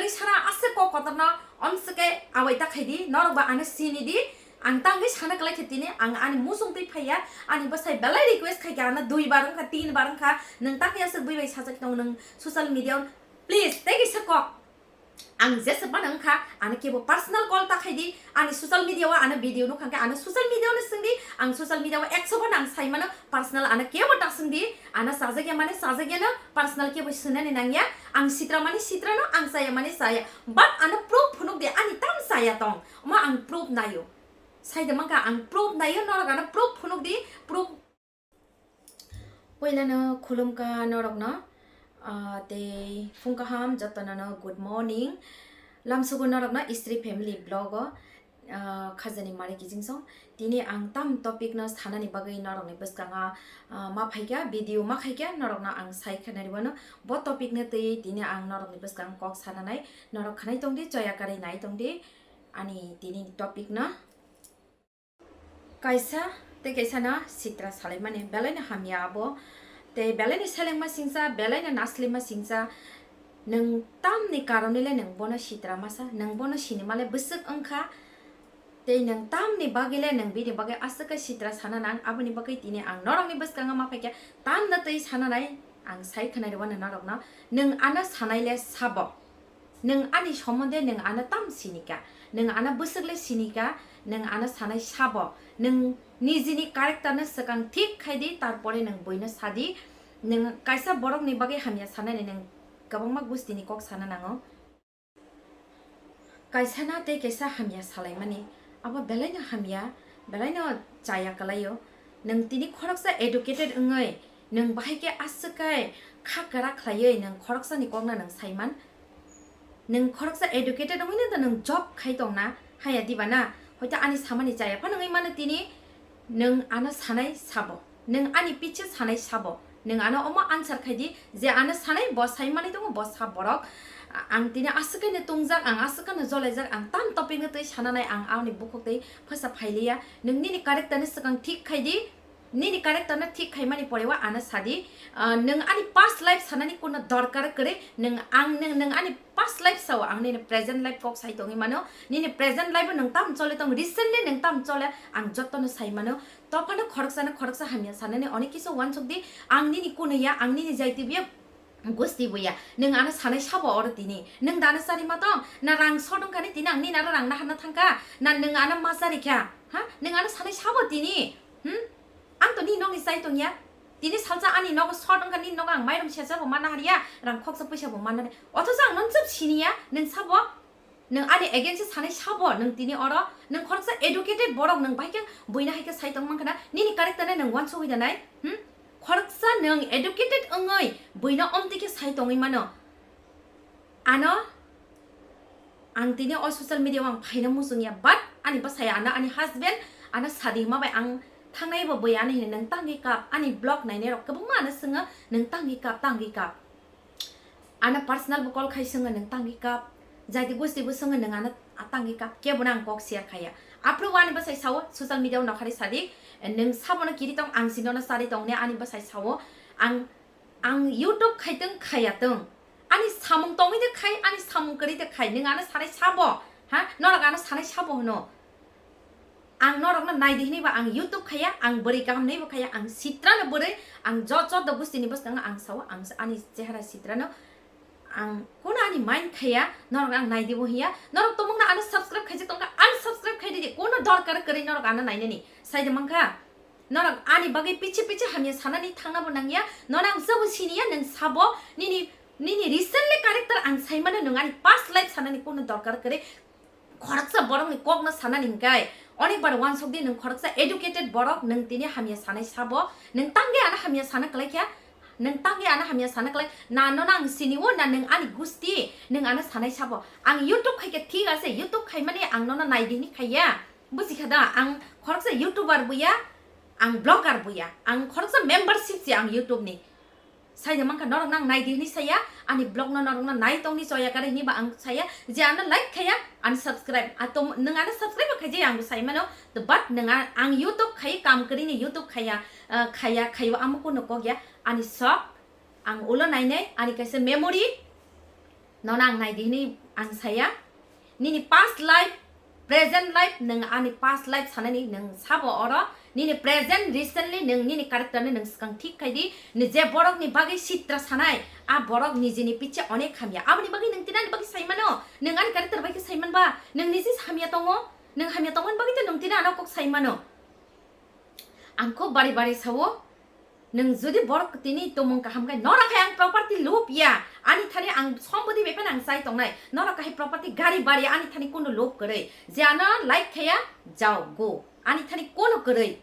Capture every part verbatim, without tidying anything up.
Sara aswk kok kotorno omswk khe awai ta khai di, norok ba ano sini di. Ang tangwi sana kwlai khe tini ang ani muchung twi phaiya, ani bwsai belai request khai khe ano dui bar wngkha, tin bar wngkha, nwng tangwi aswk bui bai sajak tong nwng social media o, please tei kaisa kok. Ang jesa phano wngkha, ano kebo personal call ta khai di, ani social media o ano video nukha khe ano social media o no swng di, ang social media o ekso phano ang sai mano, personal ano kebo ta swng di, ano chajak ya mani chajak ya no, personal kebo swnani nang ya, ang sitra mani sitra no, ang chaya mani chaya, but ano proof phunuk di, ani tam chaya tong, omo ang proof naio, sai de mankha ang proof naio, norok ano proof phunuk di, proof. Poilano khulumkha norokno, ah, tei phung kaham jotono no good morning. Lamsugo norokno Istri Family Vlog o, ah, khajani mari kijingsong. Tini ang tam topic no sanani bagwi norokni bwskango, ah, ma phaikha, video ma khaikha, norokno ang sai khwnari wano. Bo topic no twi tini ang norokni bwskango kok sananai. Norok khwnai tongdi, choya karwi nai tongdi ani tini topic no. Kaisa tei kaisa no sitra salaimani, belai no hamya abo, tei belai no selengma singsa, belai no naslima singsa, nwng tamni karonwi le nwng bono sitra masa, nwng bono sinima le bwswk wngkha, tei nwng tamni bagwi le nwng bini bagwi aswk khe sitra sana nang, aboni bagwi tini ang norokni bwskango ma phaikha, tamno twi sana nai ang sai khwnai rwano norokno, nwng ano sanai le sabo. Nwng ani somonde nwng ano tam sinika, nwng ano bwswk le sinika, nwng ano sanai sabo, nwng nijini character no swkang thik khai di, tarpore nwng buino sadi, nwng kaisa borokni bagwi hamya sanani nwng kwbangma gustini kok sana nango. Kaisa na tei kaisa hamya salaimani, abo belai no hamya, belai no chaya kwlaio. Nwng tini khoroksa educated wngwi, nwng bahai khe aswk khe kha kwrak khlaiwi nwng khoroksani kokno nwng saiman. Nwng khoroksa educated wngwi no nwng job khai tongna haya diba na? Hoito ani samani chaya phano wngwi mano tini, nwng ano sanai sabo, nwng ani piche sanai sabo, nwng ano omo answer khai di, je ano sanai bo sai manwi tongo, bo sa borok. A-, ang tini aswk khe no tongjak, ang aswk khe no jolaijak, ang tam topic no twi sana nai, ang ani bukhuk twi phasa phailiya. Nwng nini character ni swkang thik khai di, nini character no thik khaimani pore o ano sadi. Ah, nwng ani past life sanani kuno dorkar kwrwi, nwng ang, nwng, nwng ani past life sao, ang nini present life kok sai tongwi mano, nini present life o nwng tam chole tong, recently nwng tam chole, ang jotono sai mano. Tophano khoroksa no khoroksa hamya sanani onek kisa uansuk di, ang nini kuno ya, ang nini jaiti biya, gusti buya, nwng ano sanai sabo oro tini, nwng dano sari matong, na rang sot wngkha ni tini ang nini aro rang naharna thangkha, na nwng ano ma sari kha, ha? Nwng ano sanai sabo tini, hmm? Ang to nini nokni chai tongya, tini salsa ani nogo sot wngkha, nini nogo ang mairum sesa bo manna hariya, rang khoksa puisa bo manna hariya, othocho ang nono chwp siniya, nwng sabo? Nwng ani against o sanai sabo, nwng tini oro, nwng khoroksa educated borok, nwng bai khe buino hai khe sai tong mankha na, nini character no nwng uansugwi da nai, hmm? Khoroksa nwng educated wngwi buino omtwi khe sai tongwi mano. Ano ang tini o social media o ang phaina muchungya, but ani bwsai ano ani husband ano sadi hima bai ang thangnai bo bui ano hino, nwng tangwi kap, ani vlog nainai rok kwbangma ano swngo, nwng tangwi kap, tangwi kap. Ano personal bo call khai swngo, nwng tangwi kap, jaiti gusti bo swngo, nwng ano tangwi kap, kebo no ang kok share khaiya. Aphuru ani bwsai sao, social media o nokharwi sadi, nwng sabono kiri tong, ang sinono sari tong ne ani bwsai sao, ang, ang YouTube khaitwng khaiya tong, ani samung tongwi de khai, ani samung kwrwi de khai, nwng ano sanai sabo, ha, norok ano sanai sabo hwno? Ang norokno nai di hwnwi ba ang YouTube khaiya, ang bwrwi kaham nwi bo khaiya, ang sitrano bwrwi, ang jot jot do gustini bwskango ang sao, ang ani chehara sitrano, ang kuno ani mind khaiya, norok ang nai di bo hiya, norok tongmungno ano subscribe khaijak tongkha, unsubscribe khai di, kuno dorkar kwrwi norok ano nainani, sai de mankha, norok ani bagwi pichi pichi hamya sanani thangna bo nangya, nono ang jabo siniya, nwng sabo, nini, nini recently character ang saimano, nwng ani past life sanani kuno dorkar kwrwi, khoroksa borokni kokno sanani hwnkhe, onek bar uansuk di, nwng khoroksa educated borok, nwng tini hamya sanai sabo, nwng tangwi ano hamya sana kwlai kha, nwng tangwi ano hamya sana kwlai, na nono ang sini o, na nwng ani gusti, nwng ano sanai sabo. Ang YouTube khaikhe thik ase, YouTube khaimani ang nono nai di hwnwi khaiya, buji kha da, ang khoroksa YouTuber buya, ang vlogger buya, ang khoroksa membership se ang YouTube ni. Saida mankha norok nang nai di hwnwi saya, ani vlog no norok no nai tongni choya kare hwnwi ba ang saya, je ano like khaya, unsubscribe, atom nwng ano subscribe bo khaijaya ang bo sai mano, to but nwng a-, ang YouTube khai kam kwrwi ni YouTube khaya, ah, khaya, khayo amo kuno kok ya, ani sok, ang ulo nainai, ani kaisa memory, Nono ang nai di hwnwi ang saya. Nini past life, present life, nwng ani past life sanani nwng sabo oro. Nini present, recently nwng nini character ni nwng swkang thik khai di. Ni je borok ni bagwi sitra sanai, a borok nijini piche onek hamya. Aboni bagwi nwng tinani bagwi sai mano. Nwng ani character bai khe sai man ba? Nwng niji hamya tongo. Nwng hamya tongmani bagwi to nwng tini ano kok sai mano. Ang kho bari bari sao. Nwng jodi borok tini tomung kaham khe, norok hai ang property lub ya. Ani thani ang sombodi bai phano ang chai tongnai. Norok hai property gari bari ani thani kunu lub kwrwi. Je ano like khaya, jao go. Ani thani kunu kwrwi.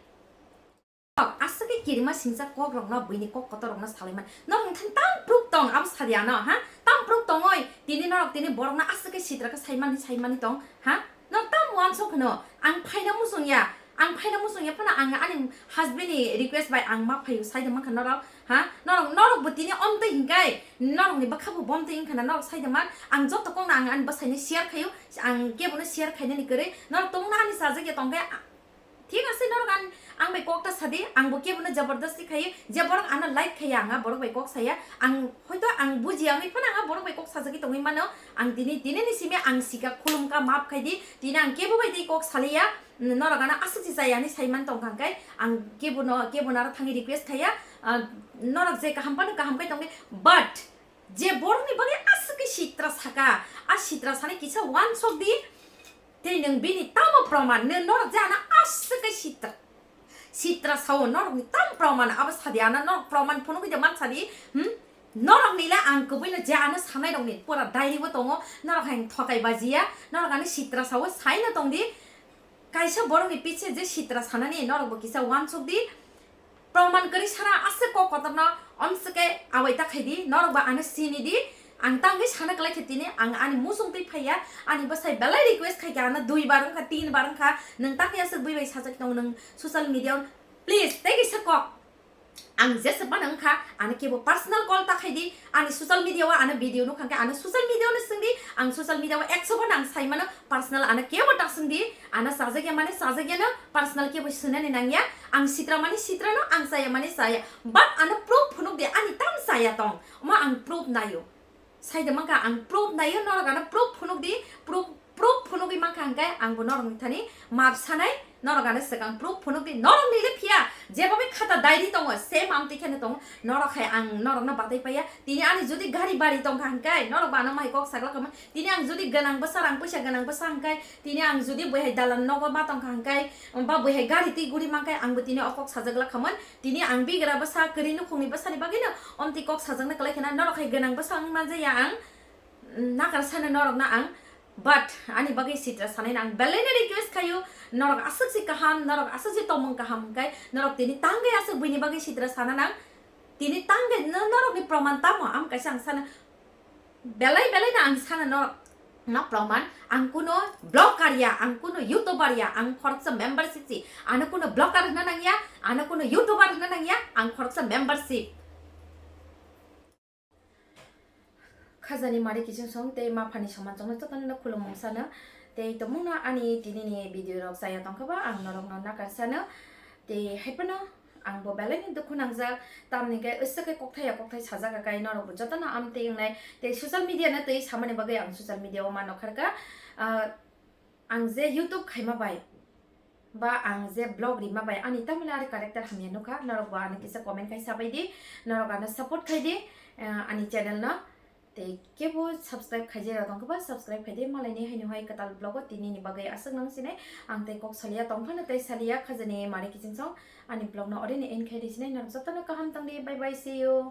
Aswk khe kirima singsa kok rokno, buini kok kotor rokno salaiman. Norok thani tam proof tong, abo sadi ano, ha? Tam proof tongoi, tini norok tini borokno aswk khe sitra khe saimani, saimani tong, ha? Norok tam uansuk hwno, ang phaina muchung ya, ang phaina muchung ya phano ang ani husband ni request bai ang ma phaio sai de mankha norok, ha? Norok, norok bo tini omtwi hinkai, norok ni bwkha bo bomtwi wngkha na, norok sai de man, ang joto kokno ang ani bwsaino share khaio, ang kebono share khainani kwrwi, norok tongno ani chajak ya tongkhe, thik ase, norok ang, ang bai kokta sadi, ang bo kebono jabardasti khaio, je borok ano like khaiya, ang a borok bai kok saya, ang hoito ang bujiya wngwi phano ang a borok bai kok sajagwi tongwi mano, ang tini, tini ni simi ang sika khulumka, maaf khai di, tini ang kebo bai tei kok saliya, norok ano aswk se chaya hinwi saiman tongkha hwnkhe, ang kebono, kebono aro thangwi request khaiya, ah, norok je kaham phano kaham khai tongdi, but je borokni bagwi aswk khe sitra saka, a sitra sanai kisa uansuk di, tei nwng bini tamo proman, nw-, norok je ano aswk khe sitra, sitra sao, norokni tamo proman, abo sadi ano norok proman phunugwi de man sadi, hmm? Norokni le ang kwbwino je ano sanai rokni pura diary bo tongo, norok hai thokai bajiya, norok ano sitra sao, saino tongdi, kaisa borokni piche je sitra sanani norok bo kisa uansuk di, proman kwrwi sana aswk kok kotorno omswk khe awai ta khai di, norok bo ano sini di. Ang tangwi sana kwlai khe tini ang ani muchung twi phaiya, ani bwsai belai request khai kha, ano dui bar wngkha, tin bar wngkha, nwng tangwi aswk bui bai sajak tong nwng social media o, please tei kisa kok. Ang jesa phano wngkha, ano kebo personal call ta khai di, ani social media o ano video nukha khe ano social media o no swng di, ang social media o ekso phano ang sai mano, personal ano kebo ta swng di, ano chajak ya mani chajak ya no, personal kebo swnani nang ya, ang sitra mani sitra no, ang chaya mani chaya, but ano proof phunuk di ani tam chaya tong, omo ang proof naio. Sai de mankha ang proof naio, norok ano proof phunuk di, proof, proof phunugwi mankha hwnkhe ang bo norokni thani maaf sanai, norok ano swkang proof phunuk di, norokni le phiya, jeba bai khata diary tongo, same amtwi kheno tongo, norok hai ang norokno batai paiya, tini ani jodi gari bari tongkha hwnkhe, norok bo ano mai kok sagla kama, tini ang jodi gwnang bwsa, rang puisa gwnang bwsa hwnkhe, tini ang jodi bwihai dalan nogo ma tongkha hwnkhe, ba bwihai gari twi guri mankhe, ang bo tini o kok sajagla khamon, tini ang bigra bwsa, kwrwi nukhungni bwsani bagwino omtwi kok sajakna kwlai khna, norok hai gwnang bwsa wng manjaya ang, mm, nakar sana norokno ang, but ani bagwi sitra sanai ang belaino request khaio, norok aswk se kaham, norok aswk se tongmung kaham hwnkhe, norok tini tangwi aswk buini bagwi sitra sana nang, tini tangwi no-, norokni proman tamo? Ang kaisa ang sana, belai belai no ang sana norok no proman, ang kuno blogger ya, ang kuno youtuber ya, ang khoroksa membership si, ano kuno blogger hwna nang ya, ano kuno youtuber hwna nang ya, ang khoroksa membership. Khajani mari kiching song tei maphani soman chongno jotono no khulumung sano, tei tongmungno ani tini ni video rok chaya tongkha ba ang norokno nakar sano, tei hai phano ang bo belai ni dukhu nangjak, tamni khe aswk khe kokthai ya kokthai sajak kai norok bo jotono amtwi wngnai, tei social media no twi samani bagwi ang social media o ma nokharkha, ah, ang je YouTube khaima bai, ba ang je blog rima bai ani tamle ari character hamya nukha, norok bo ano kisa comment khai sabai di, norok ano support khai di, ah, ani channel no. Tei kebo subscribe khaijai rok tongkhe ba subscribe khaidi, malaini haino hai kwtal vlog o tini ni bagwi aswk nang sinai. Ang tei kok salia tongphano tei salia khajani mari kiching song ani vlog no orini end khai di sinai, norok jotono kaham tongdi, bye bye, see you.